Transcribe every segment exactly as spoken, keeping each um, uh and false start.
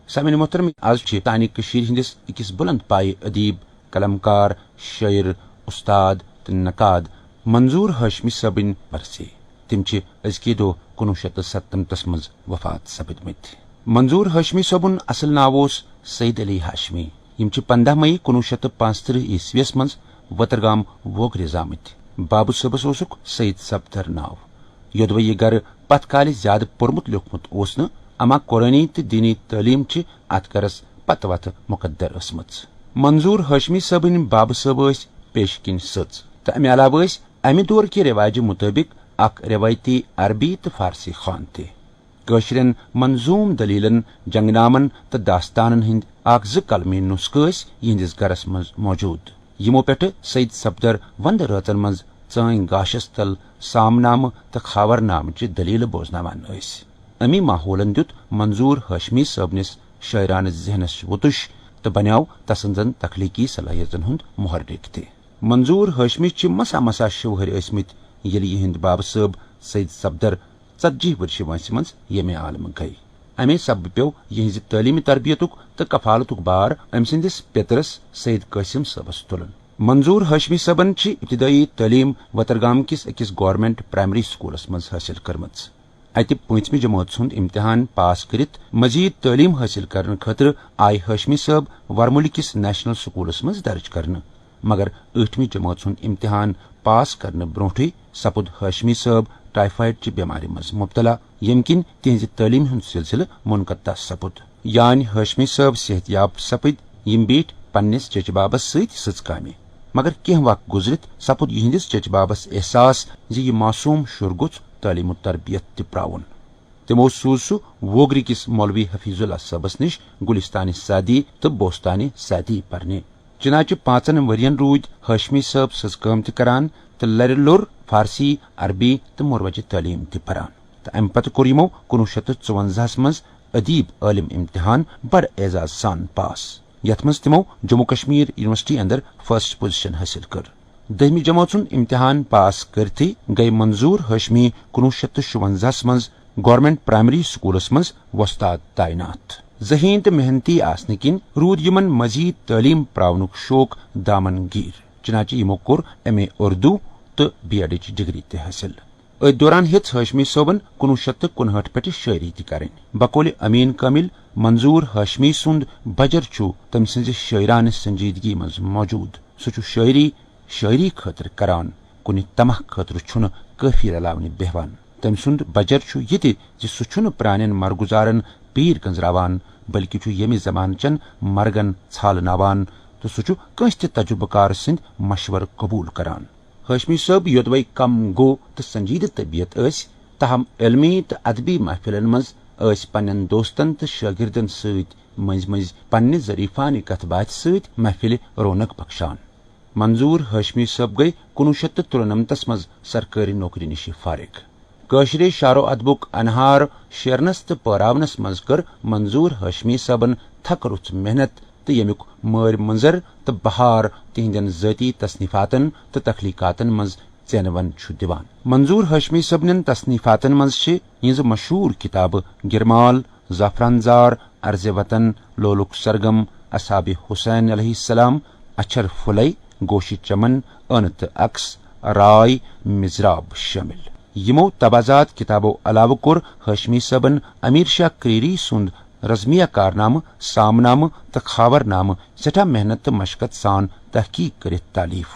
سامعین محترم، از چھِ سانہِ کٔشیٖرِ ہٕنٛدِس أکِس بُلند پایہِ ادیب، قلمکار، شٲعر، استاد تہٕ نقاد منظور ہاشمی صٲبٕنۍ برسی۔ تِم چھِ أزکہِ دۄہ کُنوُہ شیٚتھ تہٕ ستنمتس منٛز وفات سپدمٕتۍ۔ منظور ہاشمی صٲبُن اصل ناو اوس سید علی ہاشمی۔ یِم چھِ پنٛداہ مئی کُنوُہ شیٚتھ تہٕ پانٛژترٕہ عیسویس منٛز وترگام ووگرِ زامٕتۍ۔ بابہٕ صٲبس اوسُکھ سید صفدر ناو۔ یوٚدوے یہِ گرٕ پتھ کالہِ زیادٕ پوٚرمُت لیوٚکھمُت اوس نہٕ، اما قرٲنی تہٕ دیٖنی تعلیٖم چھِ اتھ گرس پتہٕ وتہٕ مقدر ٲسمٕژ۔ منظور ہاشمی صٲبٕنۍ بابہٕ صٲب ٲسۍ پیشہٕ کِنۍ سٕژ، تہٕ امہِ علاوٕ ٲسۍ امہِ دور کہِ رٮ۪واجہِ مُطٲبِق اکھ رٮ۪وٲیتی عربی تہٕ فارسی خوان تہِ۔ کٲشرٮ۪ن منظوٗم دٔلیٖلن، جنگنامن تہٕ داستانن ہٕنٛدۍ اکھ زٕ قلمی نسخہٕ ٲسۍ یِہنٛدِس گرس منٛز موجود۔ یِمو پٮ۪ٹھٕ سید صفدر وندٕ رٲژن منٛز ژٲنۍ گاشس تل سامنامہٕ تہٕ خاورنامہٕ چہِ دٔلیٖلہٕ بوزناوان ٲسۍ۔ امی ماحولن دیُت منظور ہاشمی صٲبنِس شٲعرانہٕ ذہنس وُتُش تہٕ بنیٛاو تسٕنزن تخلیقی صلٲحیژن ہُنٛد محرک تہِ۔ منظور ہاشمی چھِ مسا مسا شوہرۍ ٲسمٕتۍ، ییٚلہِ یِہنٛدۍ بابہٕ صٲب سید صفدر ژتجی ؤرشہِ وٲنٛسہِ منٛز ییٚمہِ عالمہٕ گٔیہِ۔ امے سببہٕ پیوٚو یِہنٛزِ تعلیٖمی تربیتُک تہٕ کفالتُک بار أمۍ سٕنٛدِس پیٚترس سید قاسم صٲبس تُلُن۔ منظور ہاشمی صٲبن چھِ ابتدٲیی تعلیٖم وترگام کِس أکِس گورنمنٹ پرائمری سکولس منٛز حٲصِل کٔرمٕژ۔ اتہِ پٲنٛژمہِ جمٲژ ہُنٛد امتحان پاس کٔرِتھ مزید تعلیٖم حٲصِل کرنہٕ خٲطرٕ آیہِ ہاشمی صٲب ورمُلہِ کِس نیشنل سکولس منٛز درٕج کرنہٕ، مگر ٲٹھمہِ جمٲژ ہُنٛد امتحان پاس کرنہٕ برونٛٹھٕے سپُد ہاشمی صٲب ٹائیفائیڈ چہِ بٮ۪مارِ منٛز مبتلا، ییٚمہِ کِنۍ تِہنٛزِ تعلیٖمہِ ہُنٛد سلسلہٕ منقطع سپُد۔ یانۍ ہاشمی صٲب صحت یاب سپٕدۍ، یِم بیٖٹھۍ پننِس چچہِ بابس سۭتۍ سٕژ کامہِ۔ مگر کینٛہہ وق گُزرِتھ سپُد یِہنٛدِس چچہِ بابس احساس زِ یہِ معصوم شُر گوٚژھ تعلیٖم و تربیت تہِ پراوُن۔ تِمو سوٗز سُہ ووگرِ کِس مولوی حفیظ اللہ صٲبس نِش گلستانِ سعدی تہٕ بوستانِ سعدی پرنہِ۔ چنانچہ پانٛژن ؤرین روٗدۍ ہاشمی صٲب سٕژ کٲم تہِ کران تہٕ لرِ لوٚر فارسی، عربی تہٕ مروجہِ تعلیٖم تہِ پران۔ تہٕ امہِ پتہٕ کوٚر یِمو کُنوُہ شیٚتھ تہٕ ژُونزاہس منٛز ادیب عٲلم امتحان بڑٕ اعزاز سان پاس، یتھ منٛز تِمو جموں کشمیر یونیورسٹی اندر فرسٹ پوزیشن حٲصِل کٔر۔ دٔہمہِ جمٲژ ہُنٛد امتحان پاس کٔرتھٕے گٔیہِ منظور ہاشمی کُنوُہ شیٚتھ تہٕ شُونزاہس منٛز گورنمنٹ پرائمری سکولس منٛز وۄستاد تعینات۔ ذہین تہٕ محنتی آسنہٕ کِنۍ روٗد یِمن مزید تعلیٖم پراونُک شوق دامن گیٖر، چنانچہ یِمو کوٚر ایم اے اردو تہٕ بی ایڈٕچ ڈگری تہِ حٲصِل۔ أتھۍ دوران ہیٚژ ہاشمی صٲبن کُنوُہ شیٚتھ تہٕ کُنہٲٹھ پٮ۪ٹھ شٲعری تہِ کرٕنۍ۔ بقولِ امین کامل، منظور ہاشمی سُنٛد بجر چھُ تٔمۍ سٕنٛزِ شٲعرانہٕ سنجیدگی منٛز موجود۔ سُہ چھُ شٲعری، شٲعری خٲطرٕ کران، کُنہِ طمع خٲطرٕ چھُنہٕ کٲفی رلاونہِ بیہوان۔ تٔمۍ سُنٛد بجر چھُ یہِ تہِ زِ سُہ چھُنہٕ پرانٮ۪ن مرگُزارن پیٖر گنزراوان، بلکہِ چھُ ییٚمہِ زمانہٕ چٮ۪ن مرگن ژھالناوان، تہٕ سُہ چھُ کٲنٛسہِ تہِ تجربہٕ کار سٕنٛدۍ مشورٕ قبول کران۔ ہاشمی صٲب یوٚدوَے کم گو تہٕ سنجیدٕ طبیعت ٲسۍ، تاہم علمی تہٕ ادبی محفلن منٛز ٲسۍ پننٮ۪ن دوستن تہٕ شٲگردن سۭتۍ مٔنٛزۍ مٔنٛزۍ پننہِ ظریفانہٕ کتھ باتھِ سۭتۍ محفلہِ رونق بخشان۔ منظور ہاشمی صٲب گٔیہِ کُنوُہ شیٚتھ تہٕ ترُنمتس منٛز سرکٲرۍ نوکری نِش فارغ۔ کٲشرِ شعر و ادبُک انہار شیرنس تہٕ پٲراونس منٛز کٔر منظور ہاشمی صٲبن تھکہٕ روٚژھ محنت، تہٕ ییٚمیُک مٲرۍ مٔنظر تہٕ بہار تِہنٛدٮ۪ن ذٲتی تصنیفاتن تہٕ تخلیقاتن منٛز ژینوَن چھُ دِوان۔ منظور ہاشمی صٲبنٮ۪ن تصنیفاتن منٛز چھِ یِہنٛزٕ مشہوٗر کتابہٕ گرمال، زعفران زار، ارض وطن، لولُک سرگم، اصحاب حسین علیہ السلام، اچھر پھُلے، گوشہِ چمن، ٲنہٕ تہٕ عکس، راے، مضراب شٲمِل۔ یِمو تبازات کتابو علاوٕ کوٚر ہاشمی صٲبن امیر شاہ کریری سُنٛد رزمیہ کارنامہٕ، سامنامہٕ تہٕ خاورنامہٕ سٮ۪ٹھاہ محنت تہٕ مشقت سان تحقیق کٔرِتھ تالیف۔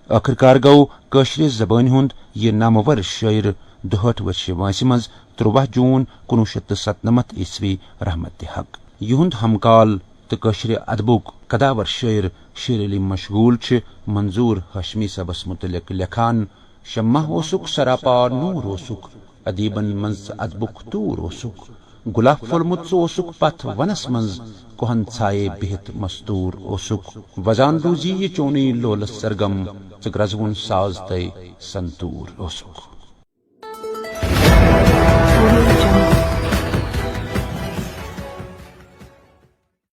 ٲخٕر کار گوٚو کٲشرِ زبٲنۍ ہُنٛد یہِ نامور شٲعر دُہٲٹھ ؤرشہِ وٲنٛسہِ منٛز ترٛواہ جوٗن کُنوُہ شیٚتھ تہٕ ستنمتھ عیسوی رحمت حق۔ یِہُنٛد ہمکال تہٕ کٲشرِ ادبُک قداور شٲعر شیر علی مشغول چھِ منظور ہاشمی صٲبس متعلق لیکھان، "شمع اوسُکھ سراپا نور اوسُکھ، ادیبن منٛز ادبُک توٗر اوسُکھ، گۄلاب پھوٚلمُت ژٕ اوسُکھ پتھ ونس منٛز، کوہن ژھایے بِہِتھ مستوٗر اوسُکھ، وزان روٗزی یہِ چونُے لولس سرگم، ژٕ گرزوُن ساز تہٕ سنتوٗر اوسُکھ۔"